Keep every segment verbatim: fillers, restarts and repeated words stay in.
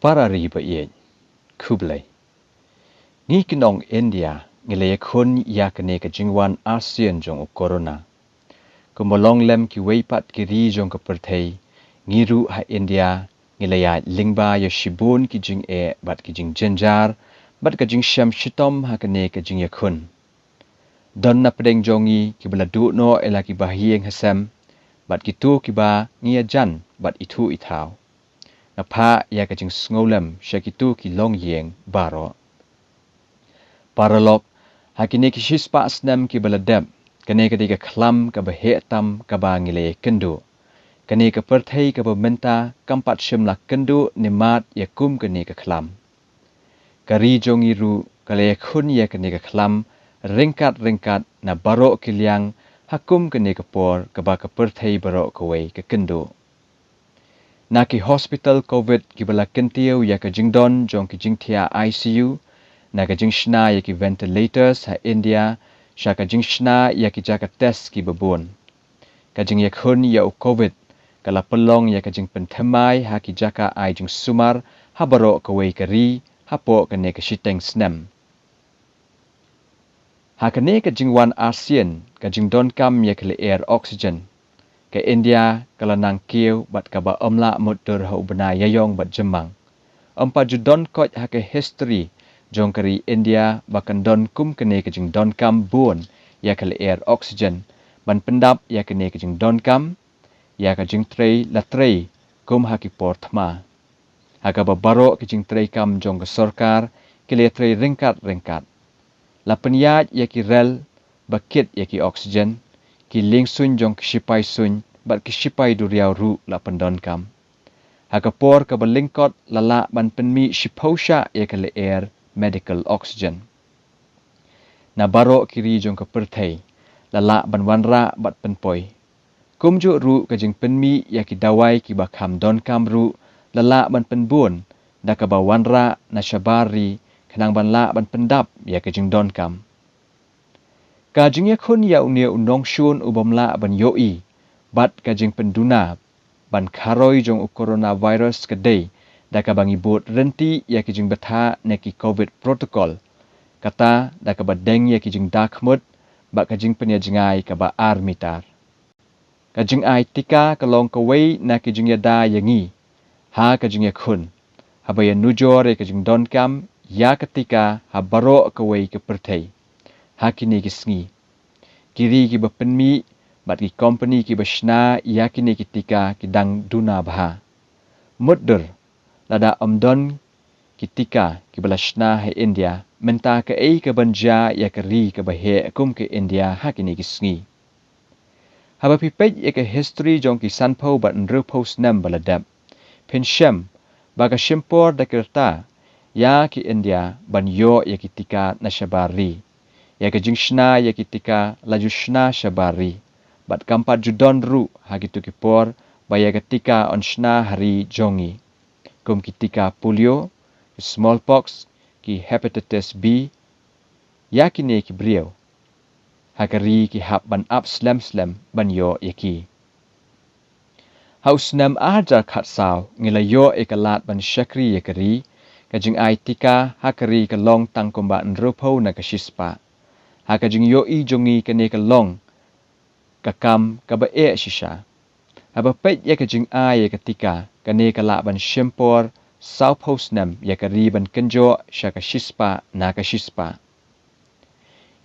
Para ri ba ïeit, khublei. Ngi ki nong India ngi la ïakhun ïa kane ka jingwan arsien jong u corona. Kumba long lem kiwei pat ki ri jong ka pyrthei, ngi ruh ha India ngi la ïaid lyngba ïa shibun ki jingeh bad ki jingjynjar bad ka jingshem shitom ha kane ka jingïakhun. Don na pdeng jong ngi kiba la duh noh ïa la ki bahaïing hasem bad kito kiba ngi ïajan bad ithuh ithaw. Nga phah ïa ka jingsngewlem sha kito ki longïing baroh. Paralok, ha kine ki shispah snem kiba la dep, kane ka dei ka khlam kaba heh tam kaba ngi la ïakynduh. Kane ka pyrthei kaba mynta kam pat shym la kynduh ne mad ïa kum kane ka khlam. Ka ri jong ngi ruh ka la ïakhun ïa kane ka khlam ryngkat ryngkat na baroh ki liang ha kum kane ka por kaba ka pyrthei baroh kawei ka kynduh. Na ki hospital covid kiba la kyntiew ïa ka jingdon jong ki jingthiah I C U, na ka jingshna ïa ki ventilators ha India, sha ka jingshna ïa ki jaka test kiba bun. Ka jingïakhun ïa u covid ka la pynlong ïa ka jingpynthymmai ha ki jaka ai jingsumar ha baroh kawei ka ri hapoh kane ka shiteng snem. Ha kane ka jingwan arsien ka jingdonkam ïa ka lyer oxygen, ka India ka la nang kiew bad kaba ym lah mutdur ha u bnai ïaiong bad jymmang. Ym pat ju don koit ha ka history jong ka ri India ba kan don kum kane ka jingdonkam bun ïa ka lyer oxygen ban pyndap ïa kane ka jingdonkam, ïa ka jingtrei la trei kum ha ki por thma. Ha kaba baroh ki jingtreikam jong ka sorkar ki la trei ryngkat ryngkat. La pynïaid ïa ki rel ba kit ïa ki oxygen, ki liengsuiñ jong ki shipai suiñ bad ki shipai duriaw ruh la pyndonkam. Ha ka por kaba lyngkot la lah ban pynmih shiphew shah ïa ka lyer medical oxygen. Na baroh ki ri jong ka pyrthei la lah ban wanrah bad pynpoi. Kumjuh ruh ka jingpynmih ïa ki dawai kiba kham donkam ruh la lah ban pynbun da kaba wanrah na shabar ri khnang ban lah ban pyndap ïa ka jingdonkam. Ka jingïakhun ïa une u nongshun u bym lah ban ïohi bad ka jingpynduna ban kharoi jong u coronavirus ka dei da kaba ngi bud rynti ïa ki jingbthah na ki covid protocol, kata da kaba deng ïa ki jingdakhmut bad ka jingpynïajngai kaba ar mitar. Ka jingai tika ka long kawei na ki jingïada ïa ngi ha ka jingïakhun, haba ïanujor ïa ka jingdonkam ïa ka tika ha baroh kawei ka pyrthei. Ha kine ki sngi, ki ri kiba pynmih bad ki kompani kiba shna ïa kine ki tika ki dang duna bha. Mutdur, lada ym don ki tika kiba la shna ha India, mynta kaei kaban jia ïa ka ri kaba heh kum ka India ha kine ki sngi? Haba phi peit ïa ka history jong ki sanphew bad hynriewphew snem ba la dep, phin shem ba ka shim por da ki rta ïa ki India ban ïoh ïa ki tika na shabar ri. Ïa ka jingshna ïa ki tika la ju shna shabar ri, bad kam pat ju don ruh ha kito ki por ba ïa ka tika yn shna ha ri jong ngi, kum ki tika polio, ki smallpox, ki hepatitis B. Ïa kine ki briew ha ka ri ki hap ban ap slem slem ban ïoh ïa ki. Ha u snem arhajar khatsaw ngi la ïoh ïa ka lad ban shakri ïa ka ri. Ka jingai tika ha ka ri ka long tang kumba hynriewphew na ka shispah. Ha ka jingïohi jong ngi kane ka long ka kam kaba eh shisha. Haba peit ïa ka jingai ïa ka tika, kane ka lah ban shim por sawphew snem ïa ka ri ban kynjoh sha ka shispah na ka shispah.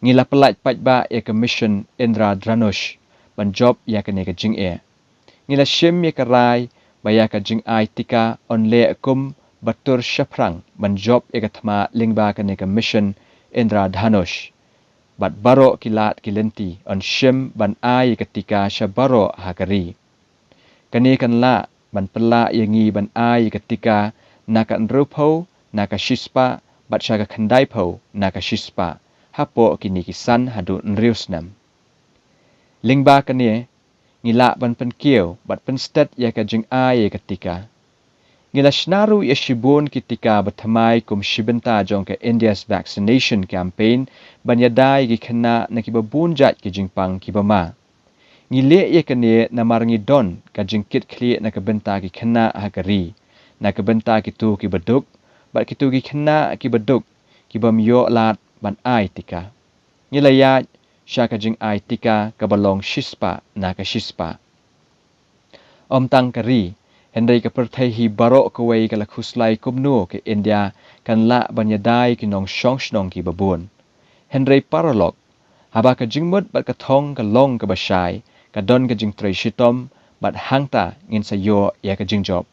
Ngi la pyllait paidbah ïa ka mission Indradhanush ban jop ïa kane ka jingeh. Ngi la shim ïa ka rai ba ïa ka jingai tika yn leh kum ba tur shaphrang ban jop ïa ka thma lyngba kane ka mission Indradhanush. Bad baroh ki lad ki lynti yn shim ban ai ïa ka tika sha baroh ha ka ri. Kane kan lah ban pynlah ïa ngi ban ai ïa ka tika na ka hynriewphew na ka shispah bad sha ka khyndaiphew na ka shispah, hapoh kine ki san haduh hynriew snem. Lyngba kane, ngi lah ban pynkiew bad pynstet ïa ka jingai ïa ka tika. Ngi la shna ruh ïa shibun ki tika ba thymmai kum shi bynta jong ka India's Vaccination Campaign ban ïada ïa ki khynnah na kiba bun jait ki jingpang kiba ma. Ngi leh ïa kane namar ngi don ka jingkitkhlieh na ka bynta ki khynnah ha ka ri. na ka bynta kito kiba duk bad kito ki khynnah kiba duk ki bym ïoh lad ban ai tika. Ngi la ïaid sha ka jingai tika kaba long shispah na ka shispah. Ym tang ka ri, hynrei ka pyrthei hi baroh kawei ka la khuslai kumno ka India kan lah ban ïada ïa ki nongshong shnong kiba bun. Hynrei paralok, haba ka jingmut bad ka thong ka long kaba shai, ka don ka jingtrei shitom bad hangta ngin sa ïoh ïa ka jingjop.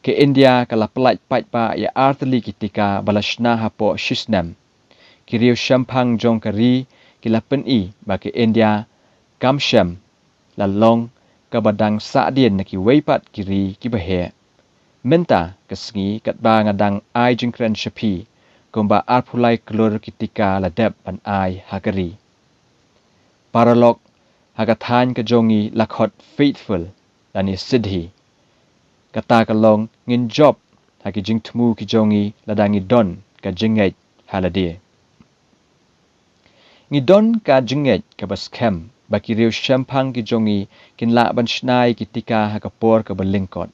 Ka India ka la pyllait paidbah ïa artylli ki tika ba la shna hapoh shisnem. Ki riewshemphang jong ka ri ki la pyni ba ka India kam shem la long kaba dang sahdien na kiwei pat ki ri kiba heh. Mynta ka sngi katba nga dang ai jingkren sha phi, kumba arphew lai klur ki tika la dep ban ai ha ka ri. Paralok, ha ka thaiñ ka jong ngi la khot Faithful lane Siddhi. Kata ka long ngin jop ha ki jingthmu ki jong ngi lada ngi don ka jingngeit ha lade. Ngi don ka jingngeit kaba skhem ba ki riewshemphang ki jong ngi kin lah ban shna ïa ki tika ha ka por kaba lyngkot.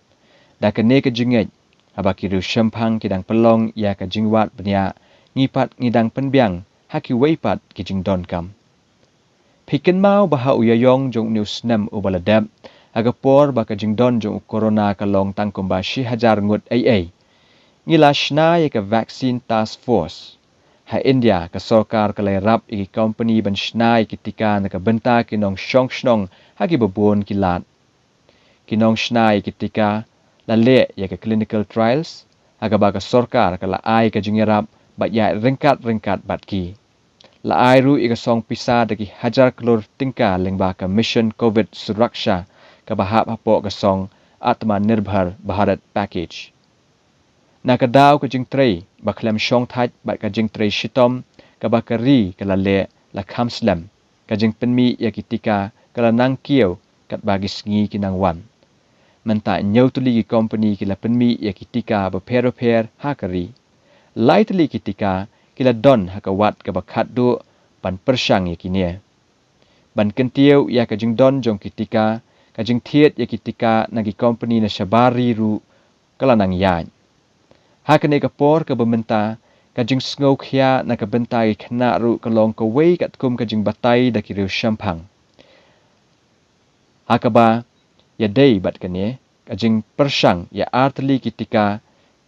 Da kane ka jingngeit, haba ki riewshemphang ki dang pynlong ïa ka jingwad bniah, ngi pat ngi dang pynbiang ha kiwei pat ki jingdonkam. Phi kynmaw ba ha u Ïaïong jong une u snem uba la dep, ha ka por ba ka jingdon jong u corona ka long tang kumba shi hajar ngut ei ei, ngi la shna ïa ka Vaccine Task Force. Ha India, ka sorkar ka la ïarap ïa ki kompani ban shna ïa ki tika na ka bynta ki nongshong shnong ha kiba bun ki lad. Ki nongshna ïa ki tika la leh ïa ka clinical trials, ha kaba ka sorkar ka la ai ka jingïarap bad ïaid ryngkat ryngkat bad ki. La ai ruh ïa ka song pisa da ki hajar klur tyngka lyngba ka Mission COVID Suraksha kaba hap hapoh ka song Atmanirbhar Bharat Package. Na ka daw ka jingtrei ba khlem shongthait bad ka jingtrei shitom kaba ka ri ka la leh, la kham slem, ka jingpynmih ïa ki tika ka la nang kiew katba ki sngi ki nang wan. Mynta hynñiew tylli ki kompani ki la pynmih ïa ki tika bapher bapher ha ka ri. Lai tylli ki tika ki la don ha ka wat kaba khatduh ban pyrshang ïa kine. Ban kyntiew ïa ka jingdon jong ki tika, ka jingthied ïa ki tika na ki kompani na shabar ri ruh ka la nang ïaid. Ha kane ka por kaba mynta, ka jingsngewkhia na ka bynta ki khynnah ruh ka long kawei katkum ka jingbatai da ki riewshemphang. Ha kaba ïadei bad kane, ka jingpyrshang ïa artylli ki tika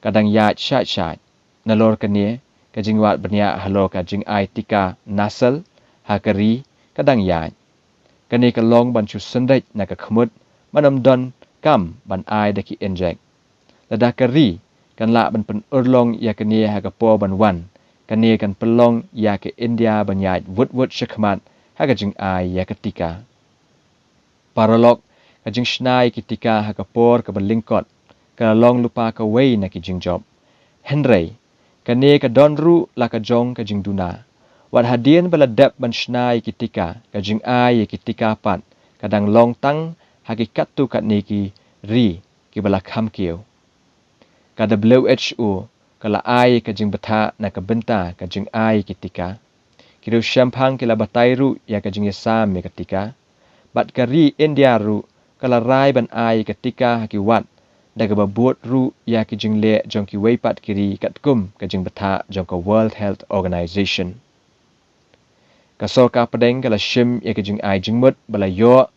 ka dang ïaid shait shait. Nalor kane, ka jingwad bniah halor ka jingai tika nasal ha ka ri ka dang ïaid. Kane ka long ban shu synreit na ka khmut, ban ym don kam ban ai da ki injek. Lada ka ri kan lah ban pynurlong ïa kane ha ka por ban wan, kane kan pynlong ïa ka India ban ïaid wut wut shakhmat ha ka jingai ïa ka tika. Paralok, ka jingshna ïa ki tika ha ka por kaba lyngkot ka la long lypa kawei na ki jingjop. Hynrei kane ka don ruh la ka jong ka jingduna. Wat hadien ba la dep ban shna ïa ki tika, ka jingai ïa ki tika pat ka dang long tang ha ki katto katne ki ri kiba la kham kiew. Ka WHO ka la ai ka jingbthah na ka bynta ka jingai ïa ki tika. Ki riewshemphang ki la batai ruh ïa ka jingïasam ïa ka tika. Bad ka ri India ruh ka la rai ban ai ïa ka tika ha ki wat, da kaba bud ruh ïa ki jingleh jong kiwei pat ki ri katkum ka jingbthah jong ka World Health Organization. Ka sorkar pdeng ka la shim ïa ka jingai jingmut ba la ïoh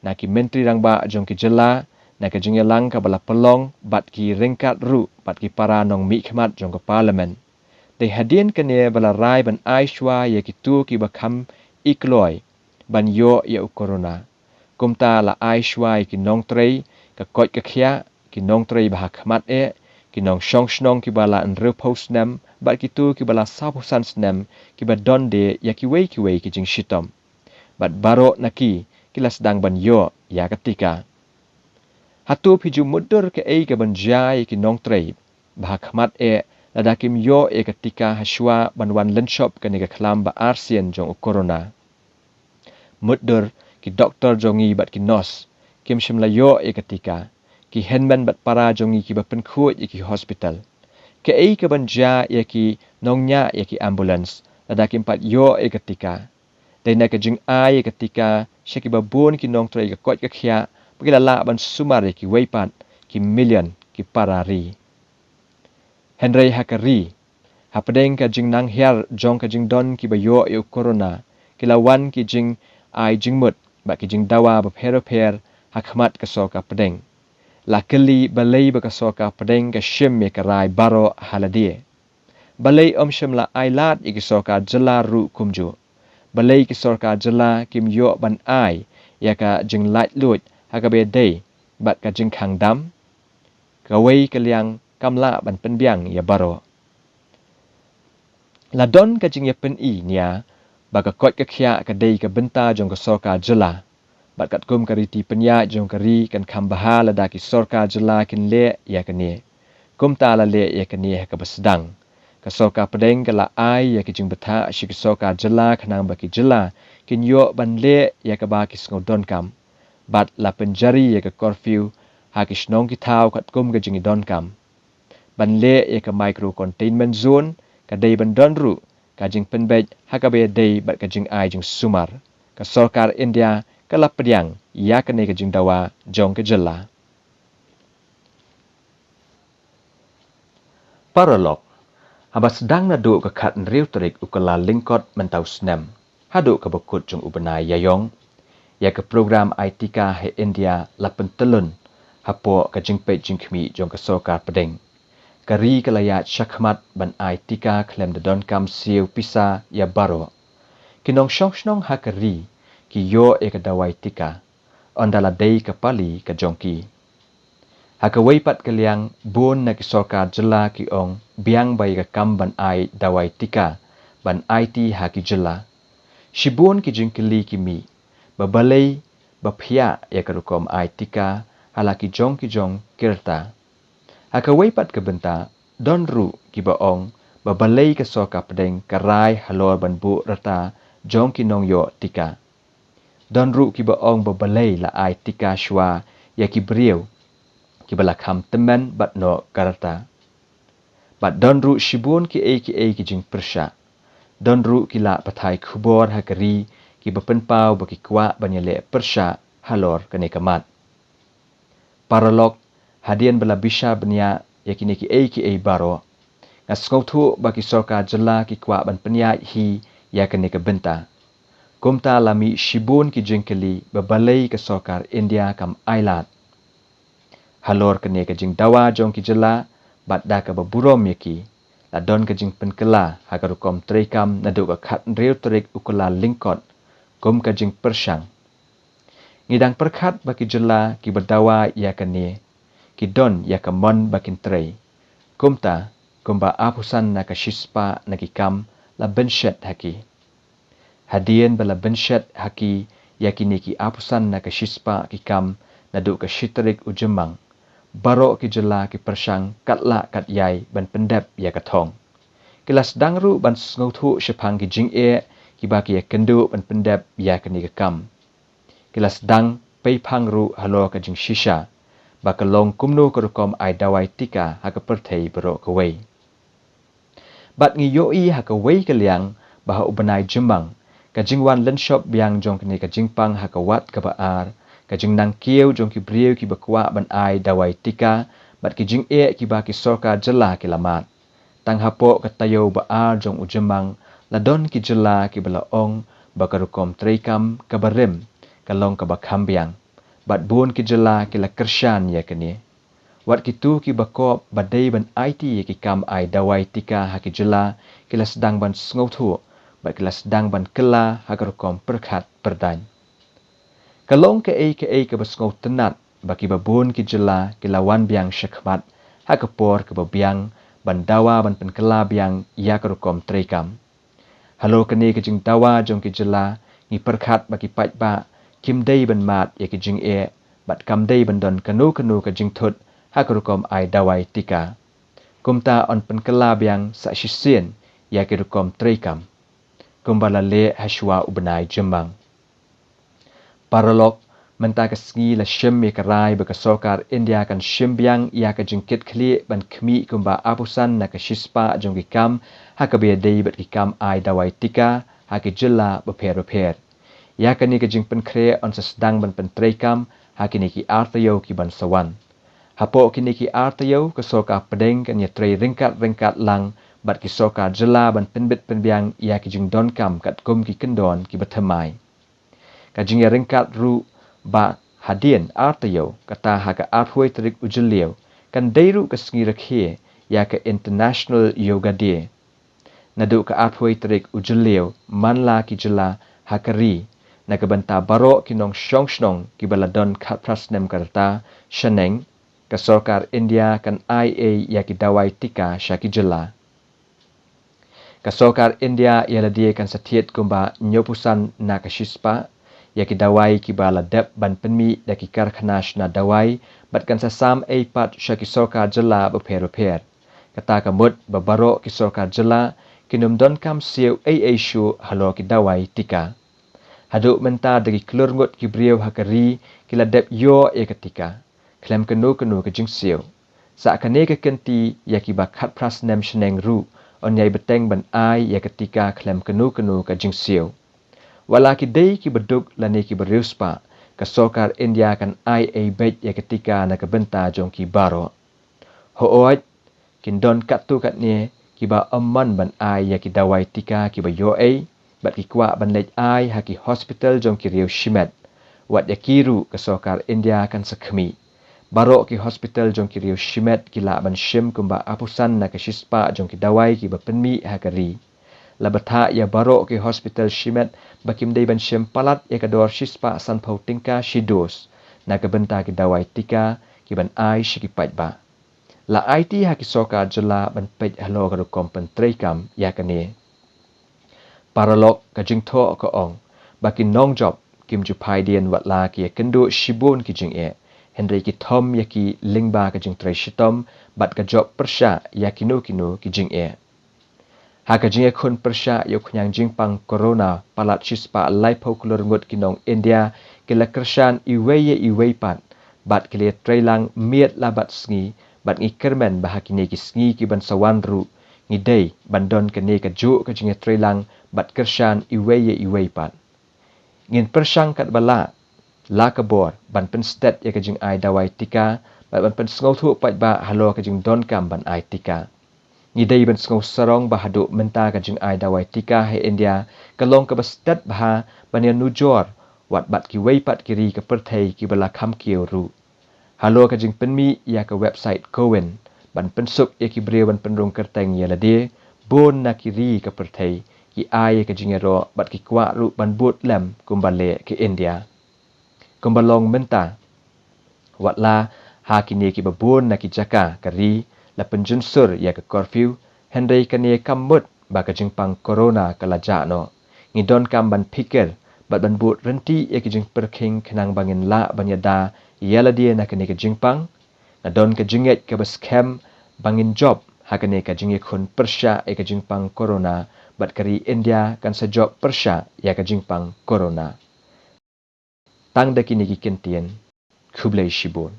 na ki myntri rangbah jong ki jylla, na ka jingïalang kaba la pynlong bad ki ryngkat ruh bad ki para nongmihkhmat jong ka Parliament. Dei hadien kane ba la rai ban ai shuwa ïa kito kiba kham i kloi ban ïoh ïa u corona. Kumta la ai shuwa ïa ki nongtrei ka koit ka khiah, ki nongtrei ba ha khmat eh, ki nongshong shnong kiba la hynriewphew snem bad kito kiba la sawphew san snem kiba don de ïa kiwei kiwei ki jingshitom. Bad baroh na ki ki la sdang ban ïoh ïa ka tika. Hato phi ju mutdur kaei kaban jia ïa ki nongtrei ba ha khmat eh lada kim ïoh ïa ka tika ha shuwa ban wan lynshop kane ka khlam ba arsien jong u corona? Mutdur ki doktor jong ngi bad ki nurse kim shym la ïoh ïa ka tika, ki hynmen bad para jong ngi kiba pynkhuid ïa ki hospital. Kaei kaban jia ïa ki nongñiah ïa ki ambulance lada kim pat ïoh ïa ka tika? Dei na ka jingai ïa ka tika sha kiba bun ki nongtrei ka koit ka khiah ba ki la lah ban sumar ïa kiwei pat ki million ki para ri. Hynrei ha ka ri, hapdeng ka jingnang hiar jong ka jingdon kiba ïoh ïa u corona, ki la wan ki jingai jingmut bad ki jingdawa bapher bapher ha khmat ka sorkar pdeng. La kylli balei ba ka sorkar pdeng ka shim ïa ka rai baroh ha lade. Balei ym shym la ai lad ïa ki sorkar jylla ruh kumjuh? Balei ki sorkar jylla kim ïoh ban ai ïa ka jinglaitluid ha kaba ïadei bad ka jingkhang dam? Kawei ka liang kam lah ban pynbiang ïa baroh. La don ka jingïapyni nia ba ka koit ka khiah ka dei ka bynta jong ka sorkar jylla. Bad katkum ka riti pynïaid jong ka ri kan kham bha lada ki sorkar jylla kin leh ïa kane. Kumta la leh ïa kane ha kaba sdang. Ka sorkar pdeng ka la ai ïa ki jingbthah sha ki sorkar jylla khnang ba ki jylla kin ïoh ban leh ïa kaba ki sngew donkam. Bad la pynjari ïa ka curfew ha ki shnong ki thaw katkum ka jingdonkam. Ban leh ïa ka micro containment zone ka dei ban don ruh ka jingpynbeit ha kaba ïadei bad ka jingai jingsumar. Ka sorkar India ka la pdiang ïa kane ka jingdawa jong ka jylla. Paralok, haba sdang naduh ka khathynriew tarik u Kyllalyngkot mynta u snem haduh kaba kut jong u bnai Ïaïong, ïa ka program ai tika ha India la pyntyllun hapoh ka jingpeit jingkhmih jong ka sorkar pdeng. Ka ri ka la ïaid shakhmat ban ai tika khlem da donkam siew pisa ïa baroh. Ki nongshong shnong ha ka ri ki ïoh ïa ka dawai tika, ynda la dei ka pali ka jong ki. Ha kawei pat ka liang, bun na ki sorkar jylla ki ong biang ba ïa ka kam ban ai dawai tika ban aiti ha ki jylla. Shibun ki jingkylli ki mih ba balei ba phiah ïa ka rukom ai tika ha la ki jong ki jong ki rta. Ha kawei pat ka bynta, don ruh kiba ong ba balei ka sorkar pdeng ka rai halor ban buh rta jong ki nongïoh tika. Don ruh kiba ong ba balei la ai tika shuwa ïa ki briew kiba la kham tymmen bad noh ka rta. Bad don ruh shibun kiei kiei ki jingpyrshah. Don ruh ki lad pathai khubor ha ka ri kiba pynpaw ba ki kwah ban ïaleh pyrshah halor kane ka mat. Paralok, hadien ba la bishar bniah ïa kine kiei kiei baroh, nga sngewthuh ba ki sorkar jylla ki kwah ban pynïaid hi ïa kane ka bynta. Kumta la mih shibun ki jingkylli ba balei ka sorkar India kam ai lad. Halor kane ka jingdawa jong ki jylla bad da kaba burom ïa ki, la don ka jingpynkylla ha ka rukom treikam naduh ka khathynriew tarik u Kyllalyngkot kum ka jingpyrshang. Ngi dang pyrkhat ba ki jylla kiba dawa ïa kane ki don ïa ka mon ba kin trei. Kumta, kumba arphew san na ka shispah na ki kam la bynshet ha ki. Hadien ba la bynshet ha ki ïa kine ki arphew san na ka shispah ki kam naduh ka shi tarik u Jymmang, baroh ki jylla ki pyrshang katba lah katba ïai ban pyndep ïa ka thong. Ki la sdang ruh ban sngewthuh shaphang ki jingeh kiba ki ïakynduh ban pyndep ïa kane ka kam. Ki la sdang peiphang ruh halor ka jingshisha ba ka long kumno ka rukom ai dawai tika ha ka pyrthei baroh kawei. Bad ngi ïohi ha kawei ka liang ba ha u bnai Jymmang, ka jingwan lynshop biang jong kane ka jingpang ha ka wat kaba ar, ka jingnang kiew jong ki briew kiba kwah ban ai dawai tika bad ki jingeh kiba ki sorkar jylla ki la mad. Tang hapoh ka taïew ba ar jong u Jymmang, la don ki jylla kiba la ong ba ka rukom treikam kaba rim ka long kaba kham biang. Bad bun ki jylla ki la kyrshan ïa kane. Wat kito kiba kop ba dei ban aiti ïa ki kam ai dawai tika ha ki jylla ki la sdang ban sngewthuh bad ki la sdang ban kylla ha ka rukom pyrkhat pyrdaiñ. Ka long kaei kaei kaba sngewtynnat ba kiba bun ki jylla ki la wan biang shakhmat ha ka por kaba biang ban dawa ban pynkylla biang ïa ka rukom treikam. Halor kane ka jingdawa jong ki jylla, ngi pyrkhat ba ki paidbah kim dei ban mad ïa ki jingeh bad kam dei ban don kano kano ka jingthut ha ka rukom ai dawai tika. Kumta yn pynkylla biang sa shisien ïa ki rukom treikam, kumba la leh ha shuwa u bnai Jymmang. Paralok, mynta ka sngi la shim ïa ka rai ba ka sorkar India kan shim biang ïa ka jingkitkhlieh ban khmih kumba arphew san na ka shispah jong ki kam ha kaba ïadei bad ki kam ai dawai tika ha ki jylla bapher bapher. Ïa kane ka jingpynkhreh yn sa sdang ban pyntreikam ha kine ki ar taïew ki ban sa wan. Hapoh kine ki ar taïew ka sorkar pdeng kan ïatrei ryngkat ryngkat lang bad ki sorkar jylla ban pynbit pynbiang ïa ki jingdonkam katkum ki kyndon kiba thymmai. Ka jingïaryngkat ruh ba hadien ar taïew, kata ha ka arphew tarik u Jylliew, kan dei ruh ka sngi rakhe ïa ka International Yoga Day. Naduh ka arphew tarik u Jylliew man la ki jylla ha ka ri, na ka bynta baroh ki nongshong shnong kiba la don khatphra snem ka rta shaneng, ka sorkar India kan ai ei ïa ki dawai tika sha ki jylla. Ka sorkar India ïa lade kan sa thied kumba hynñiewphew san na ka shispah ïa ki dawai kiba la dep ban pynmih da ki karkhana shna dawai, bad kan sa sam ei pat sha ki sorkar jylla bapher bapher. Kata ka mut ba baroh ki sorkar jylla kin ym donkam siew ei ei shuh halor ki dawai tika. Haduh mynta da ki klur ngut ki briew ha ka ri ki la dep ïoh ïa ka tika khlem kano kano ka jingsiew. Sa kane ka kynti ïa kiba khatphra snem shaneng ruh yn ïai bteng ban ai ïa ka tika khlem kano kano ka jingsiew. Wat la ki dei kiba duk lane kiba riewspah, ka sorkar India kan ai ei beit ïa ka tika na ka bynta jong ki baroh. Hooid, kin don katto katne kiba ym mon ban ai ïa ki dawai tika kiba ïoh ei, bad ki kwah ban leit ai ha ki hospital jong ki riew shimet. Wat ïa ki ruh ka sorkar India kan sa khmih. Baroh ki hospital jong ki riew shimet ki lah ban shim kumba arphew san na ka shispah jong ki dawai kiba pynmih ha ka ri. La bthah ïa baroh ki hospital shimet ba kim dei ban shim palat ïa ka dor shispah sanphew tyngka shi dos na ka bynta ki dawai tika kiban ai sha ki paidbah. La aiti ha ki sorkar jylla ban peit halor ka rukom pyntreikam ïa kane. Paralok, ka jingthoh ka ong ba ki nongjop kim ju phai dien wat la ki ïakynduh shibun ki jingeh, hynrei ki thom ïa ki lyngba ka jingtrei shitom bad ka jop pyrshah ïa kino kino ki jingeh. Ha ka jingïakhun pyrshah ïa u khñiang jingpang corona, palat shispah laiphew klur ngut ki nong India ki la kyrshan iwei ïa iwei pat, bad ki la ïatreilang miet la bad sngi, bad ngi kyrmen ba ha kine ki sngi kiban sa wan ruh ngi dei ban don kane kajuh ka jingïatreilang bad kyrshan iwei ïa iwei pat. Ngin pyrshang katba lah la ka bor ban pynstet ïa ka jingai dawai tika bad ban pynsngewthuh paidbah halor ka jingdonkam ban ai tika. Ngi dei ban sngewsarong ba haduh mynta ka jingai dawai tika ha India ka long kaba stet bha ban ïanujor wat bad kiwei pat ki ri ka pyrthei kiba la kham kiew ruh. Halor ka jingpynmih ïa ka website CoWIN ban pynsuk ïa ki briew ban pynrung kyrteng ïa lade, bun na ki ri ka pyrthei ki ai ïa ka jingïaroh bad ki kwah ruh ban bud lem kumba leh ka India. Kumba long mynta, wat la ha kine kiba bun na ki jaka ka ri la pynjynsur ïa ka curfew, hynrei kane kam mut ba ka jingpang corona ka la jah noh. Ngi donkam ban phikir bad ban bud rynti ïa ka jingpyrkhing khnang ba ngin lah ban ïada ïa lade na kane ka jingpang. Nga don ka jingngeit kaba skhem ba ngin jop ha kane ka jingïakhun pyrshah ïa ka jingpang corona, bad ka ri India kan sa jop pyrshah ïa ka jingpang corona. Tang da kine ki kyntien, khublei shibun.